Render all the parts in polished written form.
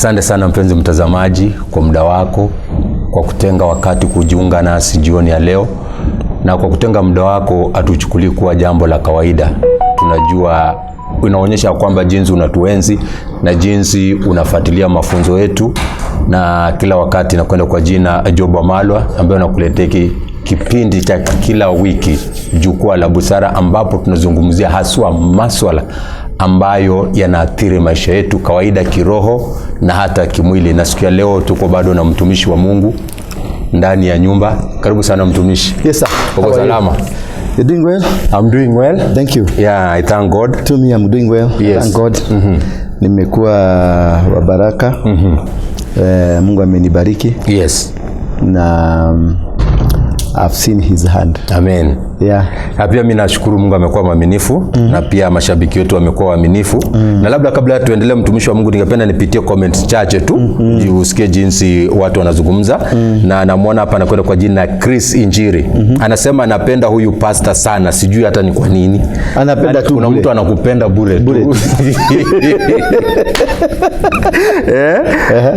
Asante sana mpenzi mtazamaji kwa muda wako, kwa kutenga wakati kujiunga nasi jioni ya leo, na kwa kutenga muda wako hatuchukulii kuwa jambo la kawaida. Tunajua inaonyesha kwamba jinsi unatuenzi na jinsi unafuatilia mafunzo yetu, na kila wakati nakwenda kwa jina Job Wamalwa ambaye nakuletea hiki kipindi cha kila wiki, Jukwaa la Busara, ambapo tunazungumzia haswa maswala ambayo yanaathiri maisha yetu kawaida kiroho na hata kimwili. Na siku ya leo tuko bado na mtumishi wa Mungu ndani ya nyumba. Karibu sana mtumishi. Yes, sir. Uko How are you? salama? You're doing well? I'm doing well. Thank you. Yeah, I thank God. To me, I'm doing well. Yes. Thank God. Nimekuwa wa baraka. Mungu amenibariki na I've seen his hand. Amen. Yeah. Na pia mimi nashukuru Mungu amekuwa mwaminifu na pia mashabiki wetu wamekuwa waaminifu. Na labda kabla tuendelee, mtumishi wa Mungu, ningependa nipitie comments chache tu usikie jinsi watu wanazungumza. Na namwona hapa anakwenda kwa jina Chris Injiri. Anasema anapenda huyu pastor sana, sijui hata ni kwa nini. Anapenda tu Kuna bure. mtu anakupenda bure tu. Eh?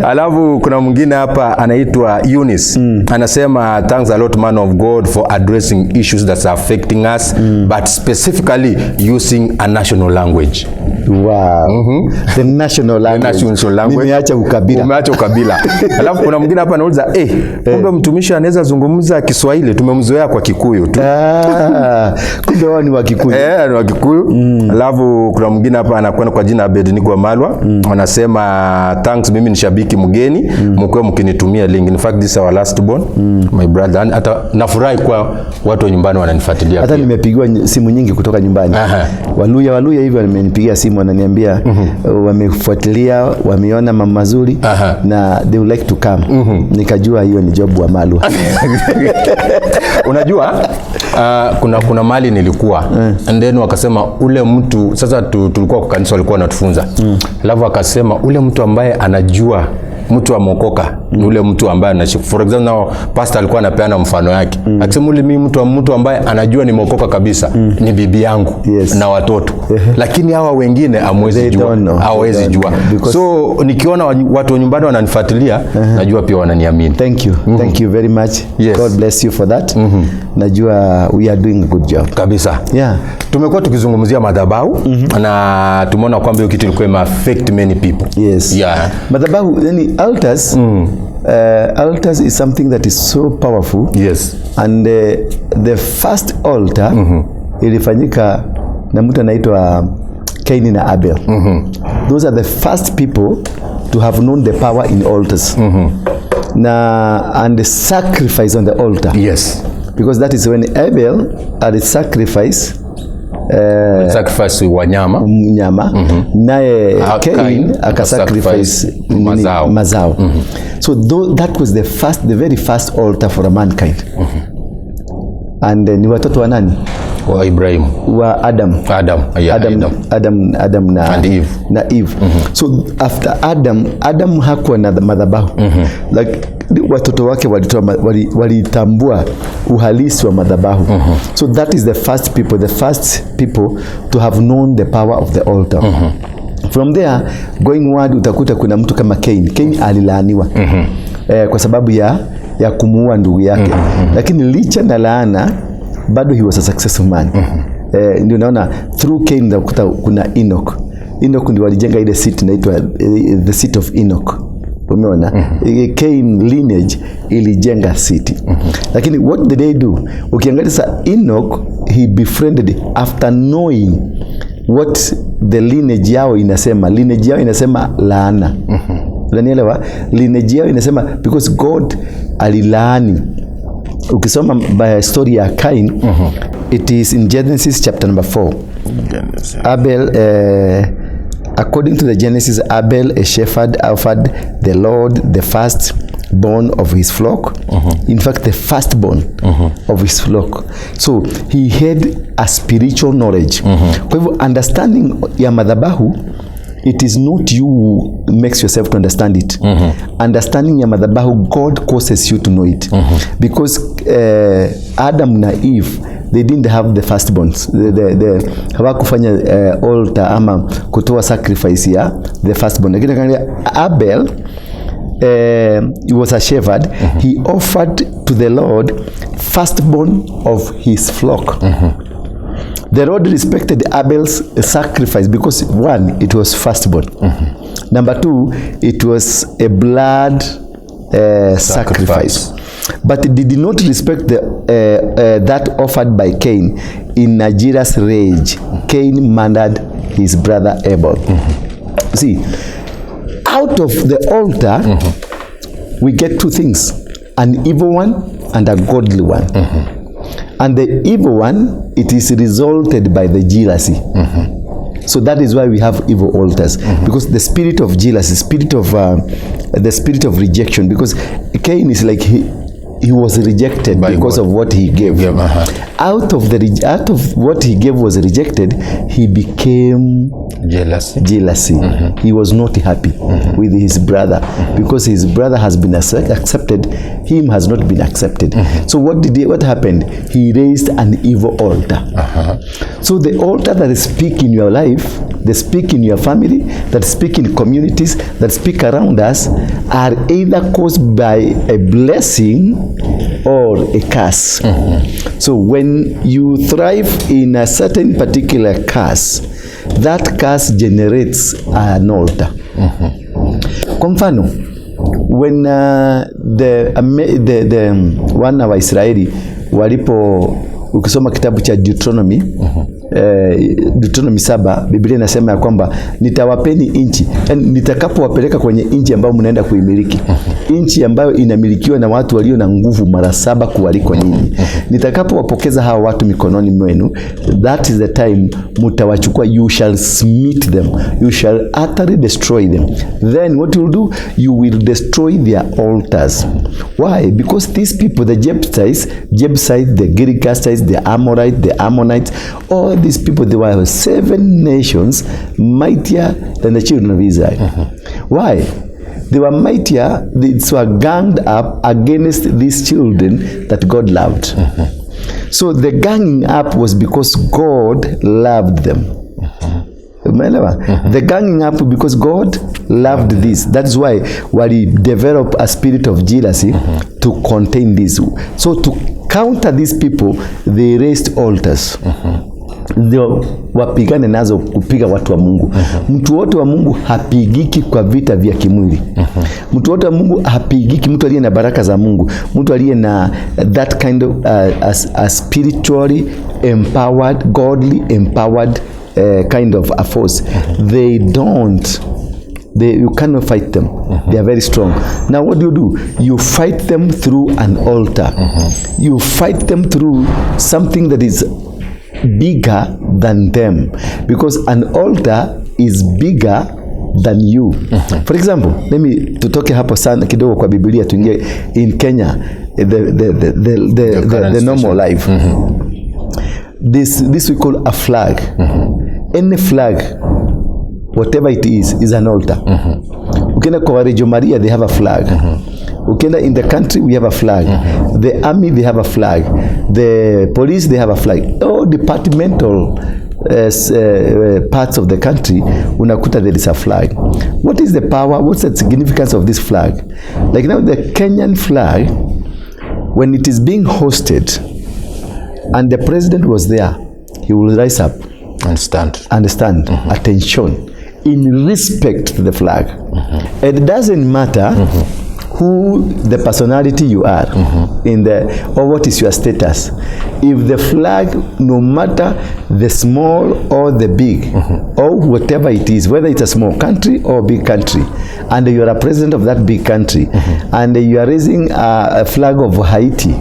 Alafu kuna mwingine hapa anaitwa Eunice. Anasema, "Thanks a lot, man of God, for addressing issues that are affecting us, but specifically using a national language." Wow. The national language. National language. Nimeacha ukabila. Umeacha ukabila. Alafu kuna mwingine hapa anauliza, "Eh, kumbe mtumishi anaweza zungumza Kiswahili, tumemzoea kwa Kikuyu tu." Ah, kumbe wao ni wa Kikuyu. Eh, ni wa Kikuyu. Alafu kuna mwingine hapa anakwenda kwa jina Abednego Malwa. Anasema, "Thanks, mimi ni shabiki mgeni, mkuwe mkinitumia link." In fact, this is our last born, my brother. Hata nafurahi kwa watu wa nyumbani wananifuatilia Hata pia. nimepigiwa simu nyingi kutoka nyumbani. Waluya hivyo wamenipigia simu, wananiambia wamefuatilia, wameona mambo mazuri na they would like to come. Nikajua hiyo ni Job Wamalwa. Unajua, kuna mali nilikuwa and then wakasema ule mtu sasa tulikuwa kwa kanisa, walikuwa wanatufunza, alafu akasema ule mtu ambaye anajua mtu ameokoka ni ule mtu ambaye anashika. For example, now pastor alikuwa anapeana mfano yake akisema ule mimi mtu ambaye anajua nimeokoka kabisa ni bibi yangu na watoto, lakini hawa wengine hamwezi They jua, don't know. hawawezi They don't jua. know. Because- So nikiona watu wa nyumbani wananifuatilia, najua pia wananiamini. Thank you. Thank you very much. God bless you for that. Najua we are doing a good job. Kabisa. Yeah. Tumekuwa tukizungumzia madhabahu na tumeona kwamba hiyo kitu ilikuwa ime affect many people. Yes. Madhabahu, yani altars, altars is something that is so powerful. And the first altar ilifanyika na mtu anaitwa Cain na Abel. Those are the first people to have known the power in altars. Na and the sacrifice on the altar. Because that is when Abel had sacrifice Sacrifice wanyama. Mnyama, naye Ah, Cain Cain akasacrifice akasacrifice nini? mazao. Mazao. So though that was the very first altar for a mankind. And ni watoto wa nani? Wa Ibrahim. Wa Adam. Adam. Yeah, Adam, Adam. Adam na And Eve. Na Eve. So after Adam, Adam hakuwa na madhabahu. Like watoto wake walitoa walitambua uhalisi wa madhabahu. So that is the first people to have known the power of the altar. From there going word, utakuta kuna mtu kama Cain. Cain alilaaniwa kwa sababu ya kumuua ndugu yake, lakini licha na laana bado he was a successful man. Ndio naona through Cain utakuta kuna Enoch. Enoch ndio walijenga ile city inaitwa the city of Enoch. Umeona? Cain lineage ilijenga city. Lakini what did they do? Ukiangalia sasa Enoch, he befriended after knowing what the lineage yao inasema. Lineage yao inasema laana. Unanielewa? Lineage yao inasema because God alilaani. Ukisoma by story ya Cain, it is in Genesis chapter number 4. Abel, according to the Genesis, Abel, a shepherd, offered the Lord the first born of his flock. In fact, the firstborn of his flock. So he had a spiritual knowledge. Kwa hivyo understanding ya madhabahu, it is not you who makes yourself to understand it. Understanding ya madhabahu, God causes you to know it. Because Adam na Eve They didn't have the firstborns. Hawakufanya altar ama kutoa sacrifice ya the firstborn. Lakini angalia Abel, he was a shepherd. He offered to the Lord firstborn of his flock. The Lord respected Abel's sacrifice because, one, it was firstborn. Number two, it was a blood sacrifice. But did not respect the, that offered by Cain. In a jealous rage, Cain murdered his brother Abel. See, out of the altar, we get two things: an evil one and a godly one. And the evil one, it is resulted by the jealousy. So that is why we have evil altars, because the spirit of jealousy, spirit of the spirit of rejection, because Cain is like he was rejected by because God. Of what he gave. Gave, uh-huh. Out of what he gave was rejected, he became jealousy. Jealousy. He was not happy with his brother because his brother has been accepted, him has not been accepted. So what happened? He raised an evil altar. So the altar that speak in your life, they speak in your family, that speak in communities, that speak around us, are either caused by a blessing or a curse. So when you thrive in a certain particular curse, that curse generates an altar. Kwa mfano, when the wana wa Israeli walipo, ukisoma kitabu cha Deuteronomy, Deuteronomy 7, Biblia inasema ya kwamba nitawapeni nchi, yani nitakapowapeleka kwenye nchi ambayo mnaenda kuimiliki, nchi ambayo inamilikiwa na watu walio na nguvu mara saba kuwaliko nyinyi, nitakapowapokeza hawa watu mikononi mwenu, that is the time mutawachukua, you shall smite them, you shall utterly destroy them. Then what you will do, you will destroy their altars. Why? Because these people, the Jebusites, the Girgashites, the Amorites, the Ammonites, all these people, they were seven nations mightier than the children of Israel. Why? They were mightier, they were ganged up against these children that God loved. So the ganging up was because God loved them. Umeelewa? The ganging up because God loved this. That's why wali develop a spirit of jealousy to contain this. So to counter these people, they raised altars. Ndio wapigane nazo kupiga watu wa Mungu. Mtu wote wa Mungu hapigiki kwa vita vya kimwili. Mtu wote wa Mungu hapigiki, mtu aliye na baraka za Mungu, mtu aliye na that kind of a spiritually empowered, godly empowered kind of a force. They don't they, you cannot fight them. They are very strong. Now what do? You fight them through an altar. You fight them through something that is bigger than them, because an altar is bigger than you. For example, let me, tutoke hapo sana kidogo kwa Biblia, tuingie in Kenya, the current the normal life. This we call a flag. Any flag, whatever it is an altar. Ukienda kwa Reggio Maria, they have a flag. Ukienda in the country, we have a flag. The army, they have a flag. The police, they have a flag. All departmental parts of the country, unakuta there is a flag. What is the power? What's the significance of this flag? Like now, the Kenyan flag, when it is being hosted and the president was there, he will rise up and stand. And stand, attention, in respect to the flag. It doesn't matter who the personality you are in the or what is your status. If the flag, no matter the small or the big, or whatever it is, whether it's a small country or big country, and you are a president of that big country, and you are raising a flag of Haiti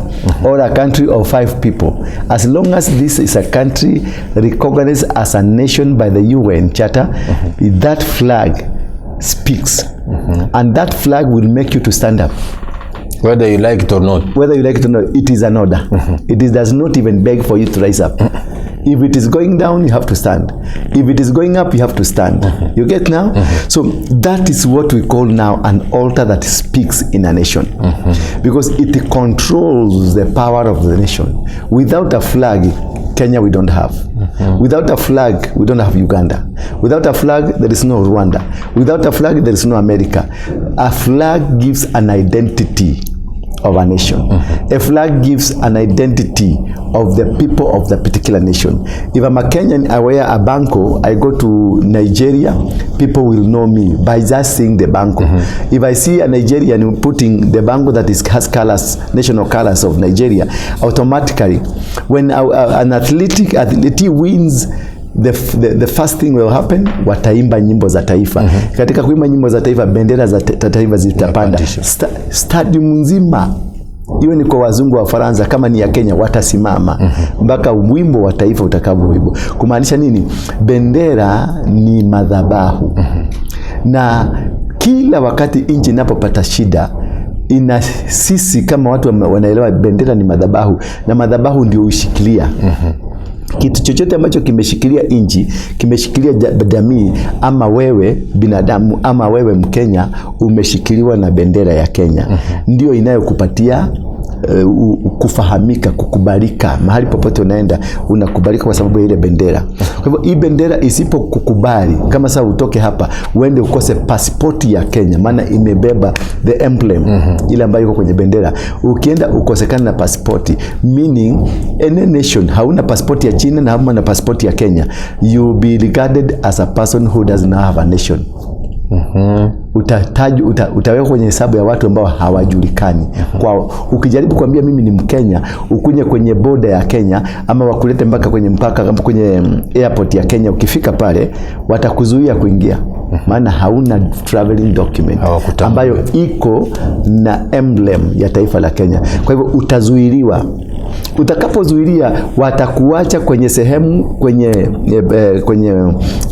or a country of five people, as long as this is a country recognized as a nation by the UN Charter, that flag speaks. And that flag will make you to stand up. Whether you like it or not. Whether you like it or not, it is an order. It is, does not even beg for you to rise up. If it is going down, you have to stand. If it is going up, you have to stand. You get now? So that is what we call now an altar that speaks in a nation. Because it controls the power of the nation. Without a flag, Kenya we don't have. Without a flag, we don't have Uganda. Without a flag, there is no Rwanda. Without a flag, there is no America. A flag gives an identity of a nation. A flag gives an identity of the people of the particular nation. If I'm a Kenyan, I wear a bangle, I go to Nigeria, people will know me by just seeing the bangle. If I see a Nigerian putting the bangle that is has colors, national colors of Nigeria, automatically, when an athlete wins, the first thing will happen, wataimba nyimbo za taifa. Katika kuimba nyimbo za taifa, bendera za taifa zitapanda. Zinapandishwa. Stadium nzima, iwe ni kwa wazungu wa Faransa, kama ni ya Kenya, watasimama mpaka wimbo wa taifa utakavyoimbwa. Kumaanisha nini? Bendera ni madhabahu. Na kila wakati nchi inapopata shida, ina sisi kama watu wanaelewa bendera ni madhabahu, na madhabahu ndio hushikilia kitu chochote ambacho kimeshikilia nchi, kimeshikilia jamii, ama wewe binadamu, ama wewe Mkenya umeshikiliwa na bendera ya Kenya. Ndio inayokupatia kufahamika, kukubalika mahali popote unaenda, unakubalika kwa sababu ya ile bendera. Kwa hivyo hii bendera isipokukubali, kama sasa utoke hapa uende ukose pasipoti ya Kenya, maana imebeba the emblem ile ambayo iko kwenye bendera, ukienda ukosekana na pasipoti, meaning any nation, hauna pasipoti ya China na hauna pasipoti ya Kenya, you be regarded as a person who does not have a nation. Utawekwa kwenye hesabu ya watu ambao hawajulikani. Kwa ukijaribu kuambia mimi ni Mkenya, ukuje kwenye boda ya Kenya ama wakulete mpaka kwenye mpaka kama kwenye airport ya Kenya, ukifika pale watakuzuia kuingia, maana hauna traveling document Hawakutambui. Ambayo iko na emblem ya taifa la Kenya. Kwa hivyo utazuiliwa. Utakapozuilia, watakuacha kwenye sehemu kwenye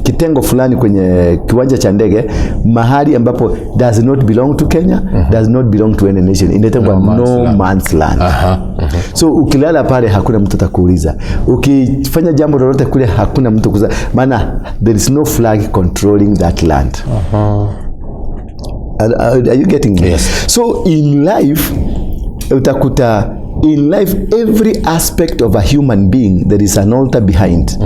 kitengo fulani kwenye kiwanja cha ndege, mahali ambapo does not belong to Kenya, does not belong to any nation, inaitwa No man's no land. Man's land. So ukilala pale hakuna mtu atakuuliza, ukifanya jambo lolote kule hakuna mtu kuuliza, maana there is no flag controlling that land. Are you getting me? Yes. So in life, utakuta in life every aspect of a human being, there is an altar behind.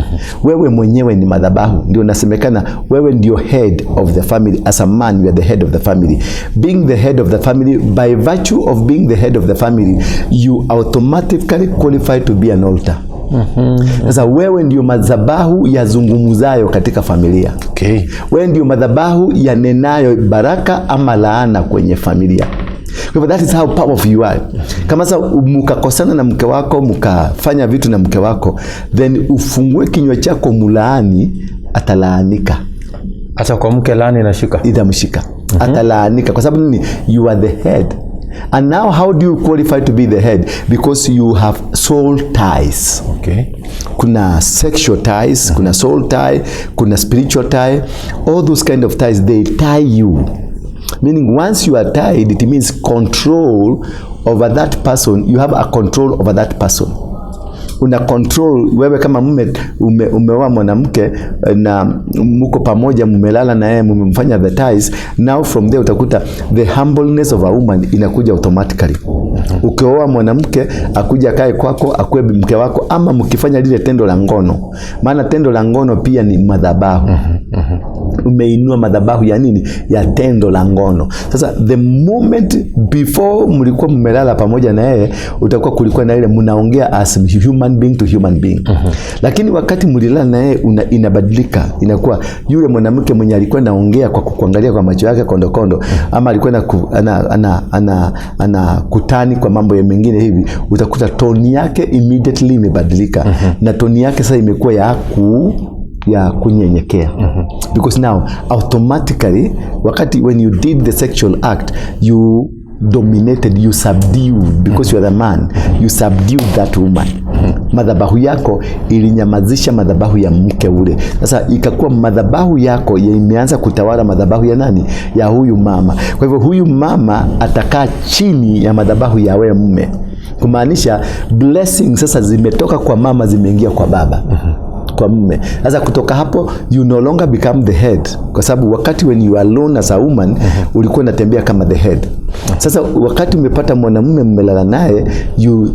Wewe mwenyewe ni madhabahu, ndio nasemekana wewe ndio head of the family. As a man, you are the head of the family. Being the head of the family, by virtue of being the head of the family, you automatically qualify to be an altar. Sasa wewe ndio madhabahu yazungumzayo katika familia. Wewe ndio madhabahu yanenayo baraka ama laana kwenye familia. Kwa hivyo that is how powerful you are. Kama sasa mkakosana na mke wako, mkafanya vitu na mke wako, then ufungue kinywa chako mulaani, atalaanika. Hata kwa mke laani inashika. Itamshika. Atalaanika kwa sababu nini? You are the head. And now how do you qualify to be the head? Because you have soul ties. Kuna sexual ties, kuna soul tie, kuna spiritual tie. All those kind of ties, they tie you, meaning once you are tied, it means control over that person. You have a control over that person. Una control wewe kama mume umeoa mwanamke na mko pamoja, mmelala na yeye, mmemfanya the ties. Now from there utakuta the humbleness of a woman inakuja automatically. Ukioa mwanamke akuja akae kwako, akuwe mke wako, ama mkifanya lile tendo la ngono, maana tendo la ngono pia ni madhabahu. Umeinua madhabahu ya nini? Ya tendo la ngono. Sasa the moment before mlikuwa mmelala pamoja na yeye, utakuwa kulikuwa na ile mnaongea as human being to human being. Lakini wakati mlilala na yeye inabadilika, inakuwa yule mwanamke mwenye alikuwa naongea kwa kukuangalia kwa macho yake kondo kondo, ama alikuwa na ana, ana, ana, ana kutani kwa mambo ya mengine hivi, utakuta tone yake immediately imebadilika, na tone yake sasa imekuwa ya kunyenyekea, because now automatically wakati when you did the sexual act, you dominated, you subdued, because you are the man, you subdued that woman. Madhabahu yako ilinyamazisha madhabahu ya mke ule. Sasa ikakuwa madhabahu yako ya imeanza kutawala madhabahu ya nani? Ya huyu mama. Kwa hivyo huyu mama atakaa chini ya madhabahu ya wewe mume. Kumaanisha blessing sasa zimetoka kwa mama zimeingia kwa baba, kwa mume. Sasa kutoka hapo you no longer become the head, kwa sababu wakati when you are alone as a woman, ulikuwa unatembea kama the head. Sasa wakati umepata mwanamume mmelala naye, you,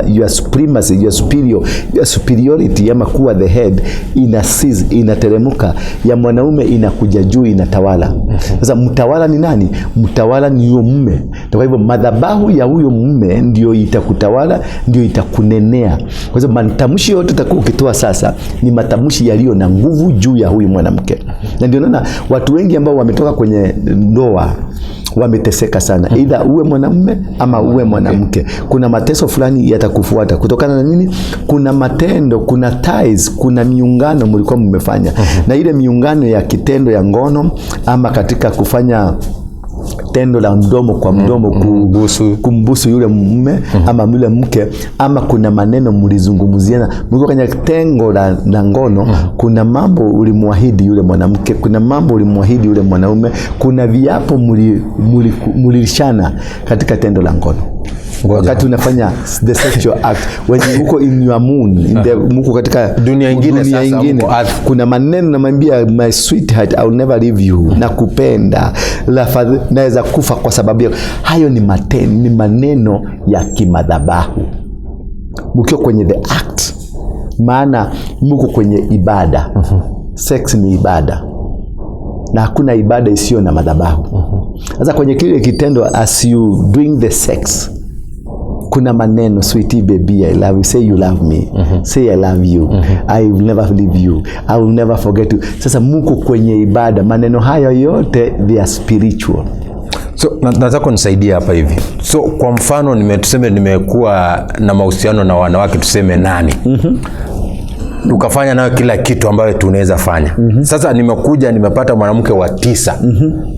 your supremacy, your superiority ama kuwa the head ina cease, inateremuka. Ya mwanaume inakuja juu, inatawala. Sasa mtawala ni nani? Mtawala ni huyo mume. Na kwa hivyo madhabahu ya huyo mume ndio itakutawala, ndio itakunenea. Kwa hivyo matamshi yote utakuwa ukitoa sasa ni matamshi yaliyo na nguvu juu ya huyu mwanamke. Na ndio naona watu wengi ambao wametoka kwenye ndoa wameteseka sana, either uwe mwanamume ama uwe mwanamke. Kuna mateso fulani yatakufuata kutokana na nini? Kuna matendo, kuna ties, kuna miungano mlikuwa mmefanya, na ile miungano ya kitendo ya ngono ama katika kufanya tendo la mdomo kwa mdomo, Kumbusu. Kumbusu yule mume ama yule mke, ama kuna maneno mlizungumziana mlikuwa kwenye tengo la ngono. Kuna mambo ulimwahidi yule mwanamke, kuna mambo ulimwahidi yule mwanaume, kuna viapo mulishana katika tendo la ngono Ngoja. Wakati unafanya the sexual act, when you uko in your moon, muko katika Dunia ingine. Dunia Sasa ingine. mko earth. Kuna maneno namwambia, "My sweetheart, I will never leave you, nakupenda, naweza kufa kwa sababu yako." Hayo ni maneno ya kimadhabahu mkiwa kwenye the act, maana muko kwenye ibada. Sex ni ibada na hakuna ibada isiyo na madhabahu. Sasa kwenye kile kitendo, as you doing the sex, kuna maneno, "Sweetie, baby, I love you. Say you love me. Say I love you. I will never leave you. I will never forget you." Sasa muko kwenye ibada, maneno hayo yote, they are spiritual. So nataka unisaidie hapa hivi. So kwa mfano tuseme nimekuwa na mahusiano na wanawake tuseme nane, tukafanya nayo kila kitu ambayo tunaweza fanya. Sasa nimekuja nimepata mwanamke wa tisa,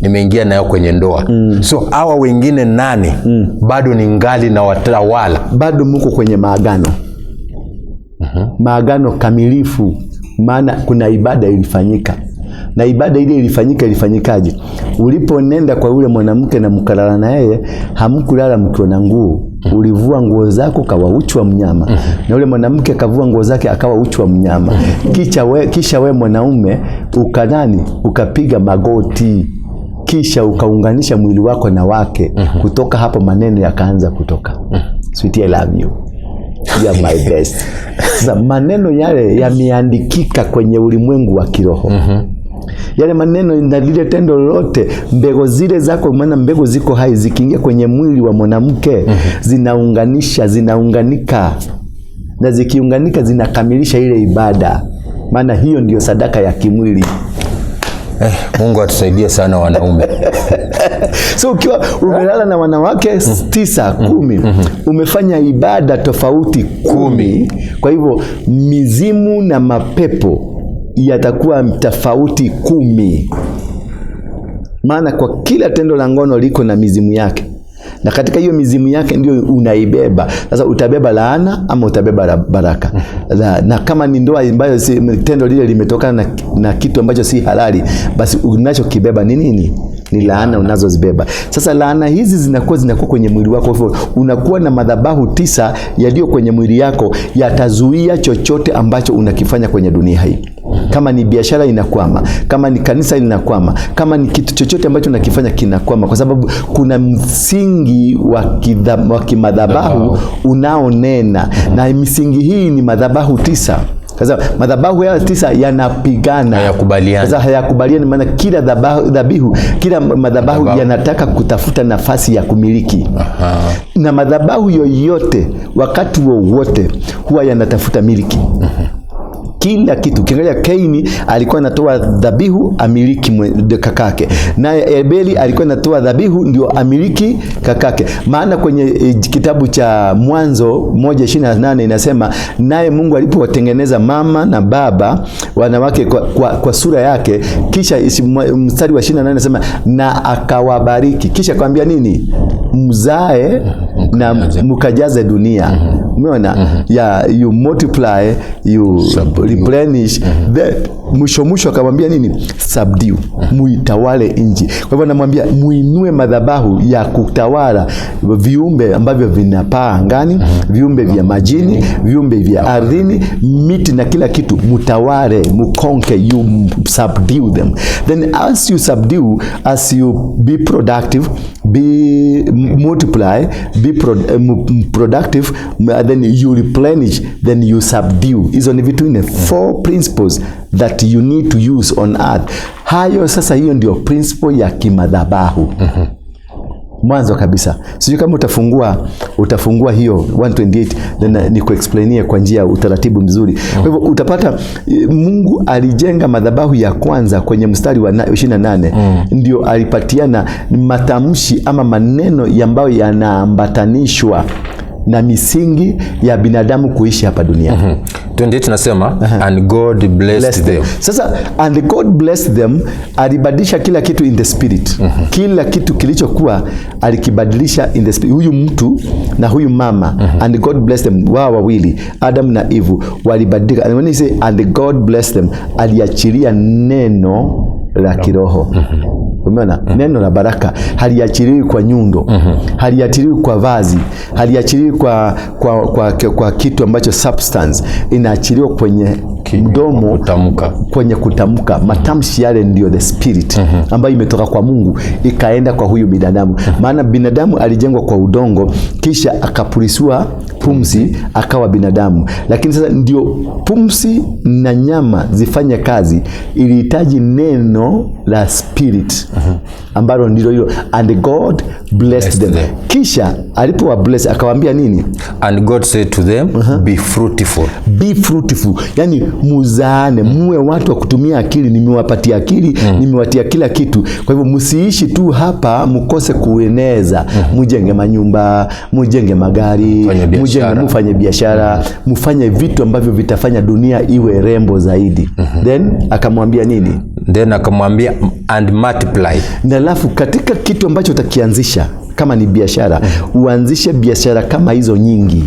nimeingia nayo kwenye ndoa. So hawa wengine nane bado ni ngali na watawala? Bado muko kwenye maagano, maagano kamilifu, maana kuna ibada ilifanyika. Na ibada ile ilifanyika, ilifanyikaje? Uliponenda kwa yule mwanamke na mkalala na yeye, hamkulala mkiwa na nguo. Ulivua nguo zako kawa uchi wa mnyama, na yule mwanamke akavua nguo zake akawa uchi wa mnyama. Kisha we mwanaume ukanani, ukapiga magoti, kisha ukaunganisha mwili wako na wake. Kutoka hapo maneno yakaanza kutoka, "Sweetie, I love you. You are my best." Sasa maneno yale yameandikika kwenye ulimwengu wa kiroho, yale maneno na lile tendo lolote, mbegu zile zako, maana mbegu ziko hai, zikiingia kwenye mwili wa mwanamke zinaunganisha, zinaunganika, na zikiunganika zinakamilisha ile ibada, maana hiyo ndio sadaka ya kimwili. Mungu atusaidie sana wanaume. So ukiwa umelala na wanawake 9, 10, umefanya ibada tofauti 10. Kwa hivyo mizimu na mapepo yatakuwa tofauti 10, maana kwa kila tendo la ngono liko na mizimu yake, na katika hiyo mizimu yake ndio unaibeba. Sasa utabeba laana ama utabeba baraka. Na kama ni ndoa ambayo si, tendo lile limetokana na kitu ambacho si halali, basi unachokibeba ni nini? Ni laana unazozibeba. Sasa laana hizi zinakuwa kwenye mwili wako, hivyo unakuwa na madhabahu 9 yaliyo kwenye mwili yako, yatazuia chochote ambacho unakifanya kwenye dunia hii. Kama ni biashara inakwama, kama ni kanisa linakwama, kama ni kitu chochote ambacho unakifanya kinakwama, kwa sababu kuna msingi wa kimadhabahu unaonena, na misingi hii ni madhabahu 9. Sasa madhabahu haya 9 yanapigana, Hayakubaliani. Sasa hayakubaliani, maana kila dhabihu, kila madhabahu Madhabahu. yanataka kutafuta nafasi ya kumiliki. Na madhabahu yoyote wakati wowote huwa yanatafuta miliki kila kitu. Ukiangalia Kaini alikuwa anatoa dhabihu amiliki kakake, naye Abeli alikuwa anatoa dhabihu ndio amiliki kakake. Maana kwenye kitabu cha Mwanzo 1:28 inasema, naye Mungu alipowatengeneza mama na baba wanawake kwa sura yake, kisha mstari wa 28 inasema na akawabariki, kisha akamwambia nini? Mzae na mkajaze dunia. Umeona? Yeah, you multiply, you Subdue. Replenish. Then mwisho mwisho akamwambia nini? Subdue, muitawale nchi. Kwa hivyo anamwambia muinue madhabahu ya kutawala viumbe ambavyo vinapaa angani, viumbe vya majini, viumbe vya ardhini, miti na kila kitu, mutawale, muconquer, you subdue them. Then as you subdue, as you be productive, be multiply, be productive, then you replenish, then you subdue. Hizo ni vitu nne, four principles that you need to use on earth. Hayo sasa, hiyo ndio principle ya kimadhabahu mwanzo kabisa. Sijui kama utafungua hiyo 128, then nikuexplainie kwa njia ya utaratibu mzuri. Kwa hivyo utapata Mungu alijenga madhabahu ya kwanza kwenye mstari wa 28, ndio alipatiana matamshi ama maneno ambayo yanaambatanishwa na misingi ya binadamu kuishi hapa duniani. 28 nasema, "And God blessed Blessed them." them. Sasa "and God blessed them", alibadilisha kila kitu in the spirit. Kila kitu kilichokuwa alikibadilisha in the spirit. Huyu mtu na huyu mama, "and God blessed them", wao wawili Adam na Eve walibadilika. And when he say "and God blessed them", aliachilia neno la kiroho. Umeona? Neno la baraka haliachiliwi kwa nyundo, haliachiliwi kwa vazi, haliachiliwi kwa kitu ambacho substance, inaachiliwa kwenye Kinywa, mdomo, kwa kutamka. Kwenye kutamka. Matamshi yale ndio the spirit ambayo imetoka kwa Mungu ikaenda kwa huyu binadamu. Maana binadamu alijengwa kwa udongo, kisha akapulisiwa pumzi akawa binadamu. Lakini sasa ndio pumzi na nyama zifanye kazi, ilihitaji neno la spirit ambalo ndilo hilo "and God blessed Blessed them." them. Kisha alipowa bless akawaambia nini? "And God said to them, 'Be fruitful.'" "Be fruitful", yani muzaane, muwe watu wa kutumia akili. Nimewapatia akili, nimewatia kila kitu. Kwa hivyo msiishi tu hapa mkose kueneza. Mujenge manyumba, mujenge magari, Mfanye mujenge, biashara. Mufanye biashara, mufanye vitu ambavyo vitafanya dunia iwe rembo zaidi. Then akamwambia nini? Then akamwambia, "And multiply." Na alafu katika kitu ambacho utakianzisha, kama ni biashara, uanzishe biashara kama hizo nyingi.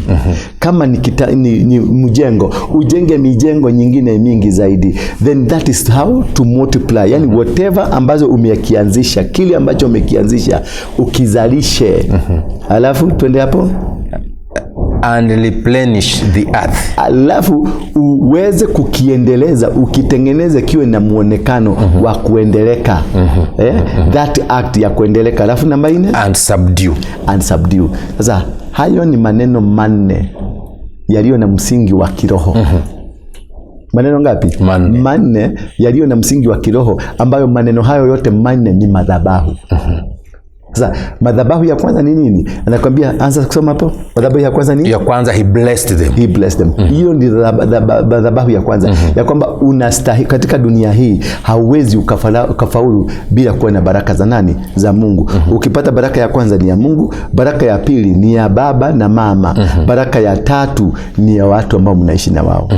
Kama ni mjengo, ujenge mijengo nyingine mingi zaidi. Then that is how to multiply. Yani whatever ambazo umekianzisha, kile ambacho umekianzisha ukizalishe. Alafu twende hapo. "And replenish the earth." Alafu uweze kukiendeleza, ukitengeneze kiwe na muonekano wa kuendeleka, eh? That act ya kuendeleka. Alafu namba 4? "And subdue." "And subdue." Sasa hayo ni maneno manne yaliyo na msingi wa kiroho. Maneno ngapi? Manne. Manne yaliyo na msingi wa kiroho, ambayo maneno hayo yote manne ni madhabahu. Sasa madhabahu ya kwanza ni nini? Anakwambia, anza kusoma hapo. Madhabahu ya kwanza ni Ya kwanza, "He blessed them." "He blessed them." Hiyo ndio madhabahu ya kwanza, ya kwamba unastahi katika dunia hii hauwezi ukafaulu bila kuwa na baraka za nani? Za Mungu. Ukipata baraka ya kwanza ni ya Mungu, baraka ya pili ni ya baba na mama, baraka ya tatu ni ya watu ambao mnaishi na wao.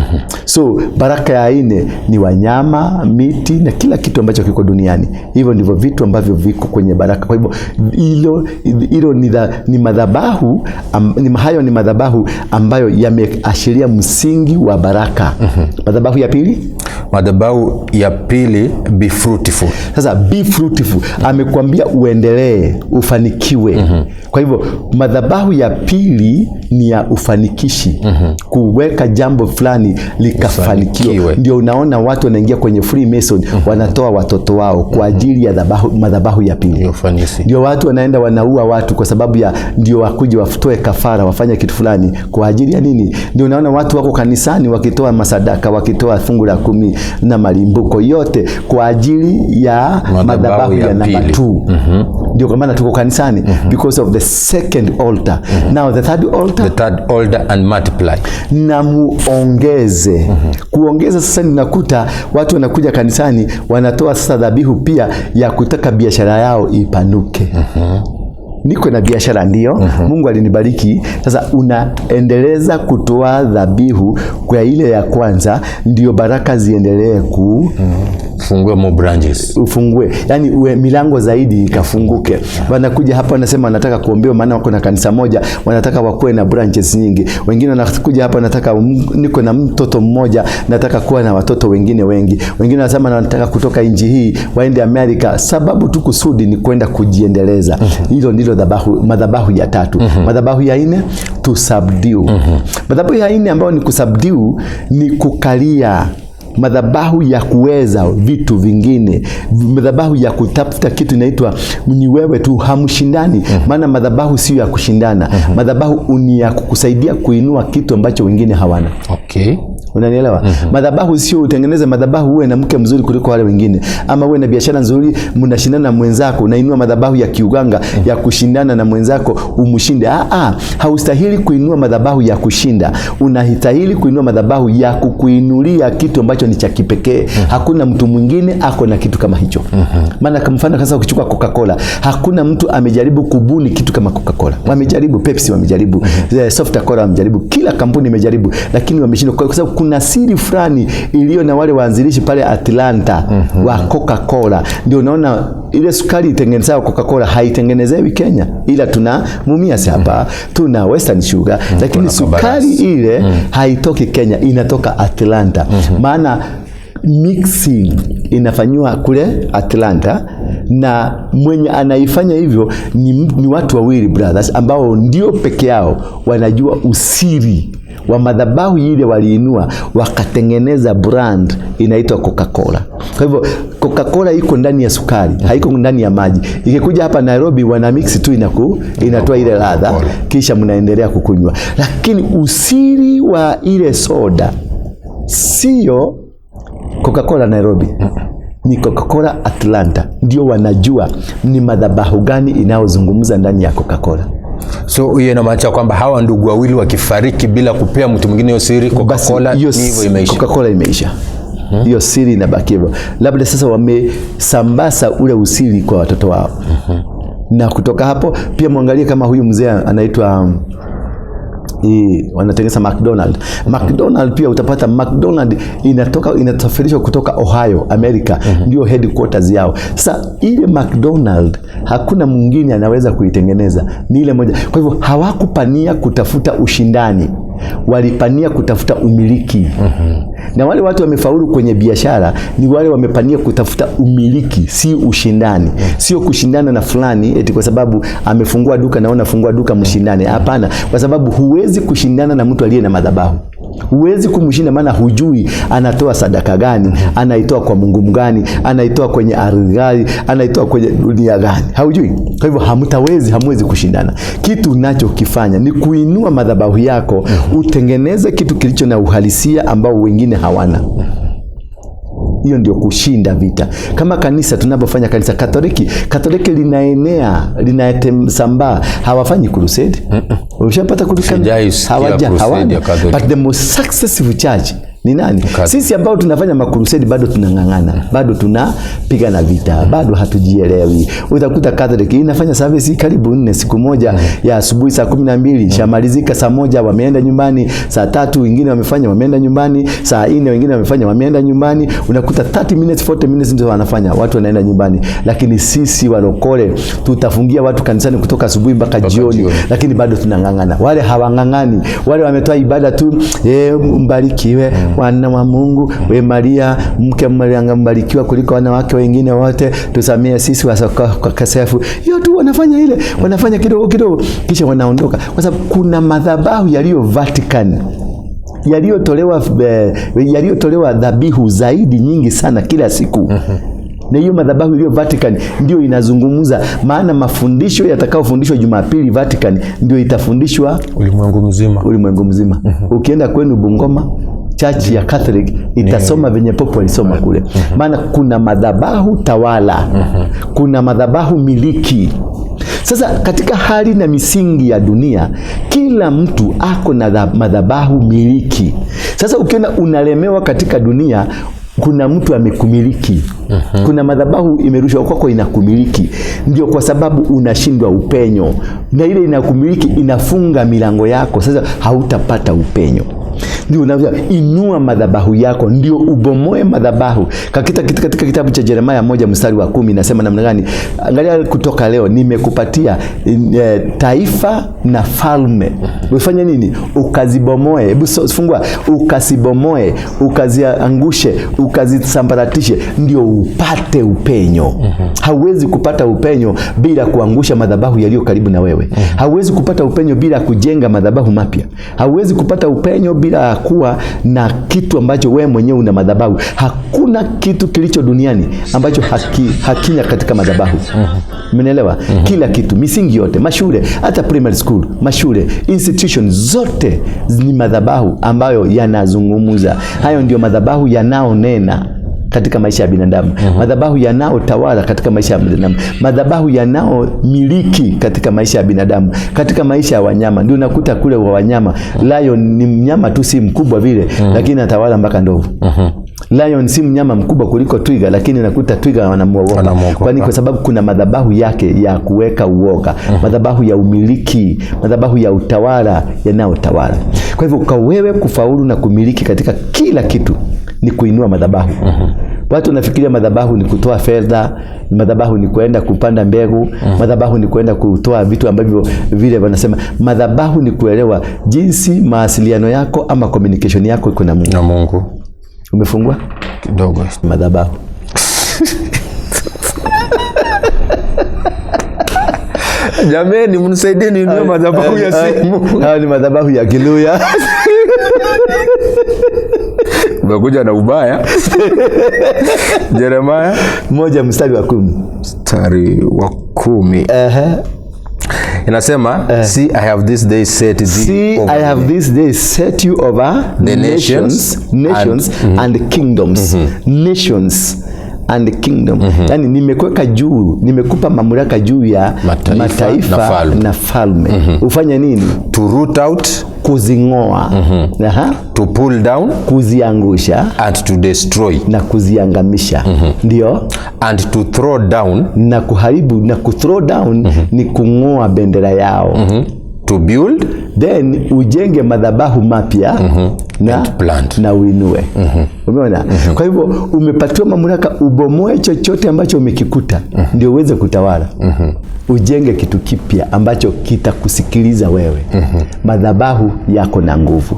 So baraka ya nne ni wanyama, miti na kila kitu ambacho kiko duniani. Hivyo ndivyo vitu ambavyo viko kwenye baraka. Kwa hivyo hilo hilo ni madhabahu hayo ni madhabahu ambayo yameashiria msingi wa baraka. Madhabahu ya pili? Madhabahu ya pili, "Be fruitful." Sasa "be fruitful", amekwambia uendelee, ufanikiwe. Kwa hivyo madhabahu ya pili ni ya ufanikishi, kuweka jambo fulani likafanikiwa. Ufanikiwe. Ndio unaona watu wanaingia kwenye Freemason, wanatoa watoto wao kwa ajili ya madhabahu ya pili. Ya ufanisi. Ndio watu wanaenda wanaua watu kwa sababu ya ndio wakuje watoe kafara, wafanye kitu fulani kwa ajili ya nini? Ndio unaona watu wako kanisani wakitoa masadaka, wakitoa fungu la kumi na malimbuko yote kwa ajili ya Madhabahu madhabahu ya ya namba pili. 2. Ndio kwa maana tuko kanisani, because of the second altar. Now the third altar? The third altar, "And multiply." Na muongeze. Kuongeza sasa, ninakuta watu wanakuja kanisani wanatoa sasa dhabihu pia ya kutaka biashara yao ipanuke. Niko na biashara ndio, Mungu alinibariki. Sasa unaendeleza kutoa dhabihu kwa ile ya kwanza, ndio baraka ziendelee ku Fungue more branches. Ufungue, yani uwe milango zaidi ikafunguke. Wanakuja hapa wanasema wanataka kuombewa, maana wako na kanisa moja, wanataka wakuwe na branches nyingi. Wengine wanakuja hapa wanataka, niko na mtoto mmoja, nataka kuwa na watoto wengine wengi. Wengine wanasema wanataka kutoka nchi hii waende Amerika, sababu tu kusudi ni kwenda kujiendeleza. Hilo ndilo madhabahu ya tatu. Madhabahu ya nne, to subdue. Madhabahu ya nne ambayo ni kusubdue ni kukalia, madhabahu ya kuweza vitu vingine, madhabahu ya kutafuta kitu inaitwa ni wewe tu, hamshindani. Maana madhabahu sio ya kushindana. Madhabahu ni ya kukusaidia kuinua kitu ambacho wengine hawana. Unanielewa? Madhabahu sio utengeneze madhabahu uwe na mke mzuri kuliko wale wengine, ama uwe na biashara nzuri, mnashindana na mwenzako, unainua madhabahu ya kiuganga ya kushindana na mwenzako umshinde. Haustahili kuinua madhabahu ya kushinda, unastahili kuinua madhabahu ya kukuinulia kitu ambacho ni cha kipekee. Hakuna mtu mwingine ako na kitu kama hicho. Maana kwa mfano sasa ukichukua Coca-Cola, hakuna mtu amejaribu kubuni kitu kama Coca-Cola. Wamejaribu Pepsi, wamejaribu Soft Cola, wamejaribu, kila kampuni imejaribu, lakini wameshindwa kwa sababu kuna siri fulani iliyo na wale waanzilishi pale Atlanta wa Coca-Cola. Ndio unaona ile sukari itengenezayo Coca-Cola haitengenezewi Kenya, ila tuna Mumias hapa, tuna Western Sugar, lakini Kuna sukari Kabarasi. ile haitoki Kenya, inatoka Atlanta. Maana mixing inafanywa kule Atlanta, na mwenye anaifanya hivyo ni watu wawili brothers ambao ndio peke yao wanajua usiri wa madhabahu ile waliinua, wakatengeneza brand inaitwa Coca-Cola. Kwa hivyo Coca-Cola iko ndani ya sukari, haiko ndani ya maji. Ikikuja hapa Nairobi wana mix tu, inatoa ile ladha, kisha mnaendelea kukunywa. Lakini usiri wa ile soda sio Coca-Cola Nairobi, ni Coca-Cola Atlanta. Ndio wanajua ni madhabahu gani inayozungumza ndani ya Coca-Cola. So hiyo inamaanisha kwamba hawa ndugu wawili wakifariki bila kupea mtu mwingine hiyo siri, Coca-Cola Basi, hiyo ni hivyo imeisha. Coca-Cola imeisha. Hiyo siri inabaki hivyo. Labda sasa wamesambaza ule usiri kwa watoto wao. Na kutoka hapo pia mwangalie kama huyu mzee anaitwa hii wanatengeneza McDonald. McDonald pia utapata McDonald inasafirishwa kutoka Ohio, America, ndio headquarters yao. Sasa ile McDonald hakuna mwingine anaweza kuitengeneza, ni ile moja. Kwa hivyo hawakupania kutafuta ushindani, walipania kutafuta umiliki. Na wale watu wamefaulu kwenye biashara ni wale wamepania kutafuta umiliki, si ushindani. Sio kushindana na fulani eti kwa sababu amefungua duka na wewe unafungua duka mshindane. Hapana, kwa sababu huwezi kushindana na mtu aliye na madhabahu. Huwezi kumshinda, maana hujui anatoa sadaka gani, anaitoa kwa Mungu mgani, anaitoa kwenye ardhi gani, anaitoa kwenye dunia gani. Haujui. Kwa hivyo hamwezi kushindana. Kitu unachokifanya ni kuinua madhabahu yako, utengeneze kitu kilicho na uhalisia ambao wengine hawana. Hiyo ndio kushinda vita. Kama kanisa tunapofanya kanisa Katoliki, Katoliki linaenea, linasambaa, hawafanyi crusade. Ushapata crusade? Sijaisikia crusade Hawana. ya Catholic. But the most successful church ni nani? Catholic. Sisi ambao tunafanya makrusedi bado tunang'ang'ana, bado tunapigana vita, bado hatujielewi. Utakuta Catholic inafanya service karibu 4 siku moja ya asubuhi saa 12 shamalizika saa 1 wameenda nyumbani, saa 3 wengine wamefanya wameenda nyumbani, saa 4 wengine wamefanya wameenda nyumbani. Unakuta 30 minutes 40 minutes ndio wanafanya, watu wanaenda nyumbani. Lakini sisi walokole tutafungia watu kanisani kutoka asubuhi mpaka jioni, jioni. Lakini bado tunang'ang'ana. Wale hawang'ang'ani, wale wametoa ibada tu, mbarikiwe wana wa Mungu, we Maria mke Maria mbarikiwa kuliko wanawake wengine wote, tusamee sisi wakosefu. Hiyo tu wanafanya ile, wanafanya kidogo kidogo kisha wanaondoka, kwa sababu kuna madhabahu yaliyo Vatican yaliyotolewa dhabihu zaidi nyingi sana kila siku. Na hiyo madhabahu iliyo Vatican ndio inazungumza, maana mafundisho yatakayofundishwa Jumapili Vatican ndio itafundishwa ulimwengu mzima. Ulimwengu mzima. Ukienda kwenu Bungoma, church ya Catholic itasoma venye popo walisoma kule. Maana kuna madhabahu tawala, kuna madhabahu miliki. Sasa katika hali na misingi ya dunia, kila mtu ako na madhabahu miliki. Sasa ukiona unalemewa katika dunia, kuna mtu amekumiliki. Kuna madhabahu imerushwa kwako inakumiliki. Ndio kwa sababu unashindwa upenyo. Na ile inakumiliki inafunga milango yako. Sasa hautapata upenyo. Ndio unavyo inua madhabahu yako, ndio ubomoe madhabahu. Katika kitabu cha Yeremia 1:10 inasema namna gani? Angalia, kutoka leo nimekupatia taifa na falme. Ufanye nini? Ukazibomoe. Hebu fungua, ukasibomoe, ukaziangushe, ukazisambaratishe, ndio upate upenyo. Hauwezi kupata upenyo bila kuangusha madhabahu yaliyo karibu na wewe. Hauwezi kupata upenyo bila kujenga madhabahu mapya. Hauwezi kupata upenyo bila kuwa na kitu ambacho wewe mwenyewe una madhabahu. Hakuna kitu kilicho duniani ambacho hakina katika madhabahu. Umenielewa? Kila kitu, misingi yote, mashule, hata primary school, mashule, institution zote ni madhabahu ambayo yanazungumza. Hayo ndio madhabahu yanaonena katika maisha ya binadamu. Madhabahu yanaotawala katika maisha ya binadamu, madhabahu yanaomiliki katika maisha ya binadamu, katika maisha ya wanyama. Ndio unakuta kule wa wanyama, lion ni mnyama tu, si mkubwa vile, lakini anatawala mpaka ndovu. Lion si mnyama mkubwa kuliko twiga, lakini unakuta twiga wanamuogopa. Kwani kwa sababu kuna madhabahu yake ya kuweka uoga, madhabahu ya umiliki, madhabahu ya utawala yanayotawala. Kwa hivyo kwa wewe kufaulu na kumiliki katika kila kitu ni kuinua madhabahu. Watu wanafikiria madhabahu ni kutoa fedha, madhabahu ni kuenda kupanda mbegu, madhabahu ni kuenda kutoa vitu ambavyo vile wanasema. Madhabahu ni kuelewa jinsi mawasiliano yako ama communication yako iko na Mungu. Na Mungu. Umefungwa? Kidogo. Madhabahu. Jameni, mnisaidie ninunue madhabahu ya simu. Hayo ni madhabahu ya Kiluya. Umekuja na ubaya. Jeremiah 1:10. 10. Inasema, see I have this day set thee. See I have this day set you over the nations, nations and kingdoms. Nations and kingdom. Yani nimekuweka juu, nimekupa mamlaka juu ya mataifa na falme. Ufanye nini? To root out, kuzingoa. To pull down, kuziangusha, and to destroy, na kuziangamisha. Ndio. And to throw down, na kuharibu, na ku throw down ni kungoa bendera yao. To build, then ujenge madhabahu mapya na plant, na uinue. Umeona? Kwa hivyo umepatiwa mamlaka ubomoe chochote ambacho umekikuta, ndio uweze kutawala. Ujenge kitu kipya ambacho kitakusikiliza wewe. Madhabahu yako na nguvu.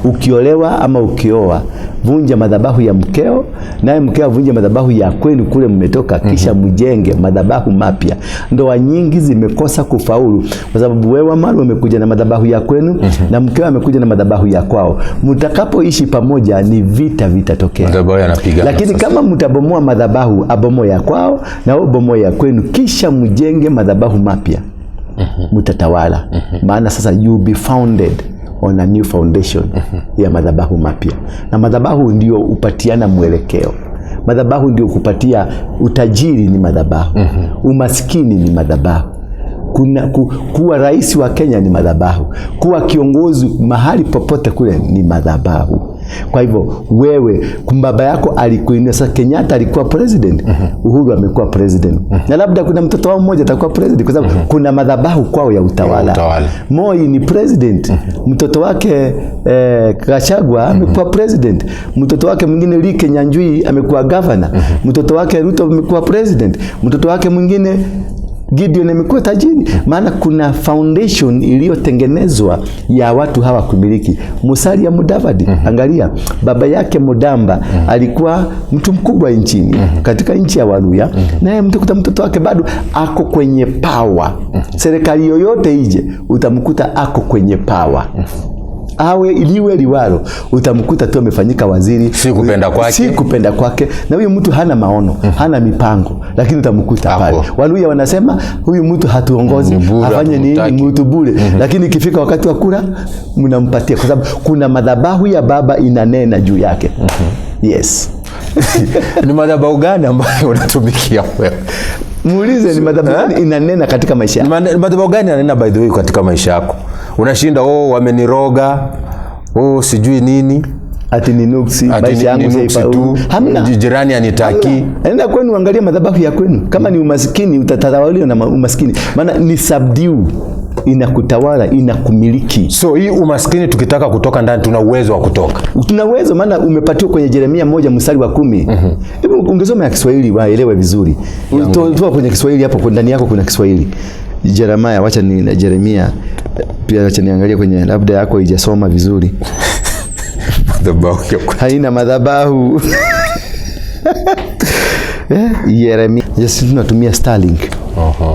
Ukiolewa ama ukioa, vunja madhabahu ya mkeo, naye mkeo avunje madhabahu ya kwenu kule mmetoka, kisha mjenge madhabahu mapya. Ndoa nyingi zimekosa kufaulu kwa sababu wewe mara umekuja na madhabahu ya kwenu na mkeo amekuja na madhabahu ya kwao. Mtakapoishi pamoja ni vita vitatokea. Madhabahu yanapigana. Lakini kama mtabomoa madhabahu, abomoe ya kwao na wewe bomoe ya kwenu, kisha mjenge madhabahu mapya, mtatawala. Maana sasa you be founded on a new foundation ya madhabahu mapya. Na madhabahu ndio upatiana mwelekeo. Madhabahu ndio kupatia utajiri ni madhabahu. Umaskini ni madhabahu. Kuwa rais wa Kenya ni madhabahu. Kuwa kiongozi mahali popote kule ni madhabahu. Kwa hivyo wewe, baba yako alikuinua. Sasa Kenyatta alikuwa president, Uhuru amekuwa president, na labda kuna mtoto wao mmoja atakuwa president, kwa sababu kuna madhabahu kwao ya utawala. Moi ni president, mtoto wake Gachagua amekuwa president, mtoto wake mwingine Lee Kinyanjui amekuwa governor, mtoto wake Ruto amekuwa president, mtoto wake mwingine Gideon amekuwa tajiri. Maana kuna foundation iliyotengenezwa ya watu hawa kumiliki. Musalia Mudavadi, angalia baba yake Mudamba alikuwa mtu mkubwa nchini, katika nchi ya Waluya, naye mtakuta mtoto wake bado ako kwenye power. Serikali yoyote ije utamkuta ako kwenye power. Awe iliwe liwalo, utamkuta tu amefanyika waziri. Si kupenda kwake. Si kupenda kwake. Na huyu mtu hana maono, hana mipango, lakini utamkuta pale. Waluya wanasema huyu mtu hatuongozi, afanye nini, mtu bure. Lakini ikifika wakati wa kura mnampatia, kwa sababu kuna madhabahu ya baba inanena juu yake. Yes. Ni madhabahu gani ambayo unatumikia wewe? Muulize ni madhabahu gani inanena katika maisha yako. Madhabahu gani inanena by the way katika maisha yako? Unashinda wameniroga, sijui nini, ati ni nuksi, maisha yangu saifa. Hamna. Jirani anitaki. Nenda kwenu angalia madhabahu ya kwenu. Kama ni umaskini utatawaliwa na umaskini. Maana ni subdue. Inakutawala, inakumiliki. So hii umaskini tukitaka kutoka ndani tuna uwezo wa kutoka. Tuna uwezo, maana umepatiwa kwenye Yeremia 1:10. Hebu ungesoma ya Kiswahili waelewe vizuri. Toa kwenye Kiswahili hapo, kwa ndani yako kuna Kiswahili. Jeremiah, wacha ni Yeremia pia, wacha niangalie kwenye labda yako haijasoma vizuri. Madhabahu ya Haina madhabahu. Yeremia. Yes, tunatumia Starlink.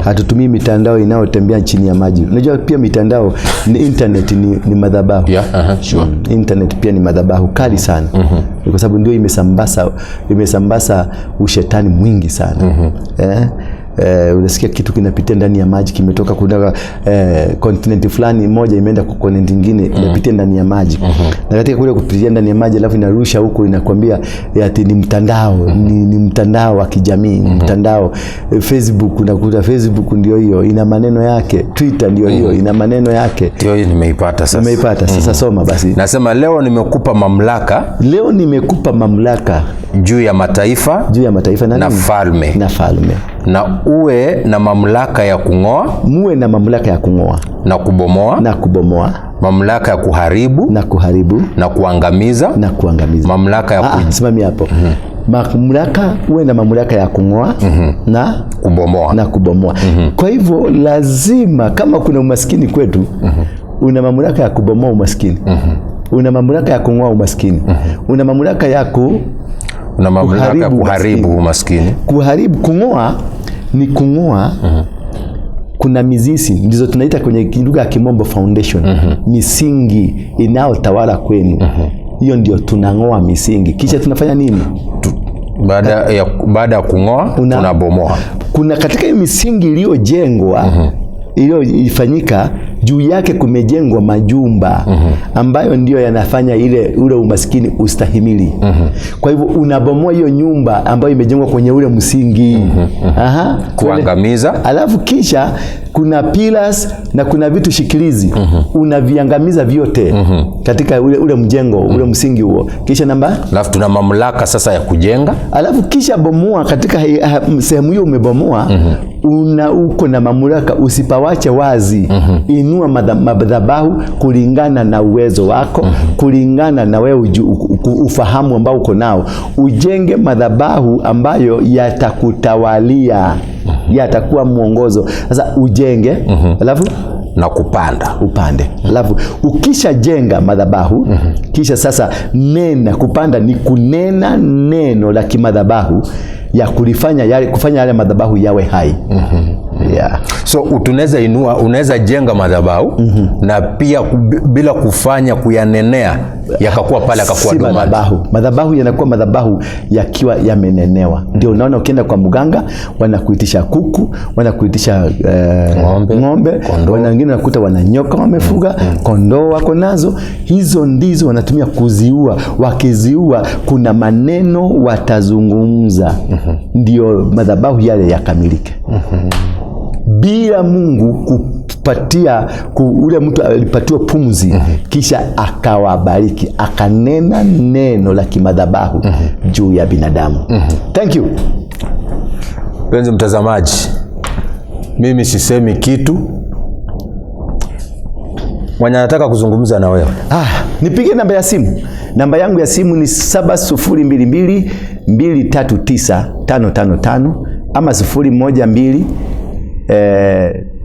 Hatutumii mitandao inayotembea chini ya maji. Unajua pia mitandao ni internet, ni madhabahu. Yeah, sure. Internet pia ni madhabahu kali sana. Kwa sababu ndio imesambaza ushetani mwingi sana. Unasikia kitu kinapitia ndani ya maji, kimetoka kutoka continent fulani moja imeenda kwa continent nyingine, inapitia ndani ya maji. Na katika kule kupitia ndani ya maji, alafu inarusha huko, inakwambia ati ni mtandao, ni mtandao wa kijamii, ni mtandao. Facebook, unakuta Facebook ndio hiyo, ina maneno yake. Twitter ndio hiyo, ina maneno yake. Ndio hiyo nimeipata sasa. Umeipata sasa, soma basi. Nasema leo nimekupa mamlaka. Leo nimekupa mamlaka juu ya mataifa, juu ya mataifa na falme. Na falme. Na uwe na mamlaka ya kung'oa, muwe na mamlaka ya kung'oa na kubomoa, na kubomoa, mamlaka ya kuharibu, na kuharibu, na kuangamiza, na kuangamiza, mamlaka ya simamia hapo. Mamlaka, uwe na mamlaka ya kung'oa na kubomoa, na kubomoa. Kwa hivyo lazima, kama kuna umaskini kwetu, una mamlaka ya kubomoa umaskini. Una mamlaka ya kung'oa umaskini. Una mamlaka ya una mamlaka ya kuharibu umaskini. Kuharibu, kung'oa ni kung'oa. Kuna mizizi, ndizo tunaita kwenye lugha ya Kimombo foundation. Misingi inayotawala kwenu. Hiyo ndio tunang'oa misingi. Kisha tunafanya nini? Baada ya kung'oa tunabomoa. Kuna katika hiyo misingi iliyojengwa, iliyofanyika, juu yake kumejengwa majumba ambayo ndio yanafanya ule umaskini ustahimili. Kwa hivyo unabomoa hiyo nyumba ambayo imejengwa kwenye ule msingi. Kuangamiza. Alafu kisha kuna pillars na kuna vitu shikilizi. Unaviangamiza vyote katika ule mjengo, ule msingi huo. Kisha namba? Alafu tuna mamlaka sasa ya kujenga. Alafu kisha bomoa katika sehemu hiyo umebomoa, uko na mamlaka, usipawache wazi. Inua madhabahu kulingana na uwezo wako, kulingana na wewe ufahamu ambao uko nao. Ujenge madhabahu ambayo yatakutawalia, yatakuwa mwongozo. Sasa ujenge, alafu na kupanda. Upande. Alafu ukishajenga madhabahu, kisha sasa nena. Kupanda ni kunena neno la kimadhabahu ya kulifanya yale, kufanya yale madhabahu yawe hai. Yeah. So tunaweza inua, unaweza jenga madhabahu na pia bila kufanya kuyanenea yakakuwa pale, yakakuwa Si dormant. madhabahu. Madhabahu yanakuwa madhabahu yakiwa yamenenewa. Ndio unaona ukienda kwa mganga wanakuitisha kuku, wanakuitisha Ng'ombe, ng'ombe, kondoo. Wengine wanakuta wana nyoka wamefuga, kondoo wako nazo. Hizo ndizo wanatumia kuziua. Wakiziua kuna maneno watazungumza. Ndio madhabahu yale yakamilike. Bila Mungu kupatia ule mtu alipatiwa pumzi, kisha akawabariki, akanena neno la kimadhabahu juu ya binadamu. Thank you. Mpenzi mtazamaji, mimi sisemi kitu. Mwenye anataka kuzungumza na wewe, Nipige namba ya simu. Namba yangu ya simu ni 7022 239 555 ama 012,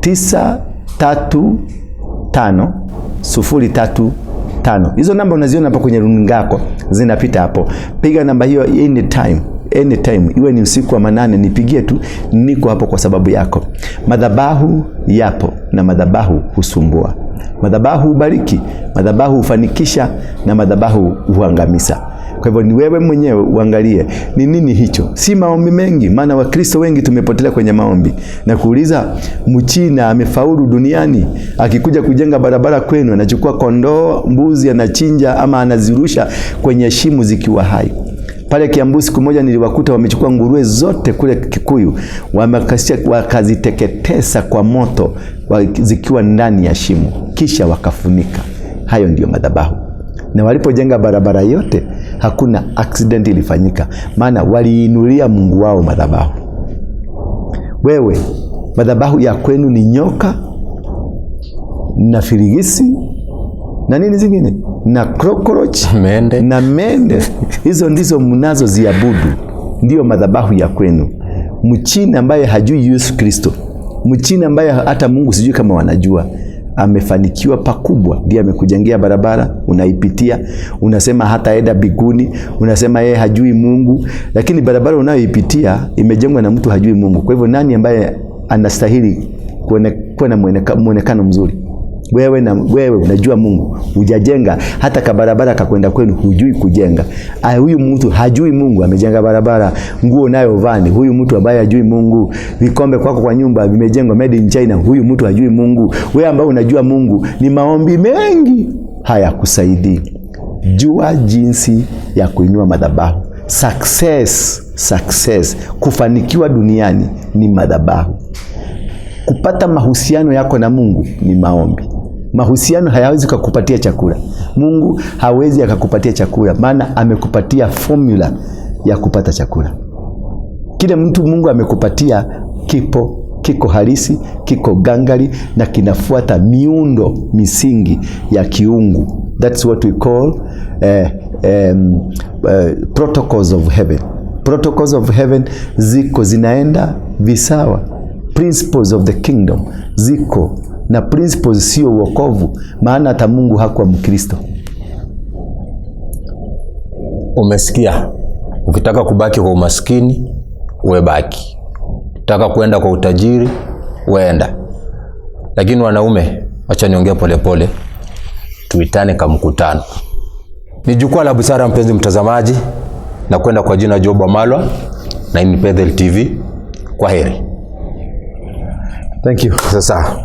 935 035. Hizo namba unaziona hapa kwenye runinga yako, zinapita hapo. Piga namba hiyo anytime, anytime, iwe ni usiku wa manane, nipigie tu, niko hapo kwa sababu yako. Madhabahu yapo na madhabahu husumbua. Madhabahu hubariki, madhabahu hufanikisha na madhabahu huangamiza. Kwa hivyo ni wewe mwenyewe uangalie ni nini hicho. Si maombi mengi, maana Wakristo wengi tumepotelea kwenye maombi. Na kuuliza, Mchina amefaulu duniani, akikuja kujenga barabara kwenu anachukua kondoo, mbuzi anachinja ama anazirusha kwenye shimo zikiwa hai. Pale Kiambu siku moja niliwakuta wamechukua nguruwe zote kule Kikuyu, wakaziteketeza kwa moto zikiwa ndani ya shimo, kisha wakafunika. Hayo ndiyo madhabahu. Na walipojenga barabara yote hakuna accident ilifanyika, maana waliinulia Mungu wao madhabahu. Wewe madhabahu ya kwenu ni nyoka, na firigisi na nini zingine na cockroach Mende. na mende. Hizo ndizo mnazoziabudu, ndiyo madhabahu ya kwenu. Mchina ambaye hajui Yesu Kristo, Mchina ambaye hata Mungu sijui kama wanajua, amefanikiwa pakubwa, ndiye amekujengea barabara unaipitia, unasema hataenda biguni, unasema yeye hajui Mungu, lakini barabara unayoipitia imejengwa na mtu hajui Mungu. Kwa hivyo nani ambaye anastahili kuwa na mwonekano mzuri? Wewe na wewe unajua Mungu, hujajenga hata kabarabara kakwenda kwenu, hujui kujenga. Ah, huyu mtu hajui Mungu, amejenga barabara. Nguo nayo vani, huyu mtu ambaye hajui Mungu. Vikombe kwako kwa nyumba vimejengwa made in China, huyu mtu hajui Mungu. Wewe ambaye unajua Mungu, ni maombi mengi hayakusaidii. Jua jinsi ya kuinua madhabahu. Success, success, kufanikiwa duniani ni madhabahu. Kupata mahusiano yako na Mungu ni maombi. Mahusiano hayawezi kukupatia chakula. Mungu hawezi akakupatia chakula, maana amekupatia formula ya kupata chakula. Kile mtu Mungu amekupatia kipo, kiko halisi, kiko gangari na kinafuata miundo misingi ya kiungu. That's what we call protocols of heaven. Protocols of heaven ziko zinaenda visawa. Principles of the kingdom ziko, na principles sio uokovu, maana hata Mungu hakuwa Mkristo. Umesikia? Ukitaka kubaki kwa umaskini uwe baki, ukitaka kwenda kwa utajiri uenda. Lakini wanaume, wacha niongee polepole, tuitane kamkutano. Ni jukwaa la busara, mpenzi mtazamaji, na kwenda kwa jina Job Wamalwa, na hii ni Bethel TV. Kwa heri. Thank you. Sasa.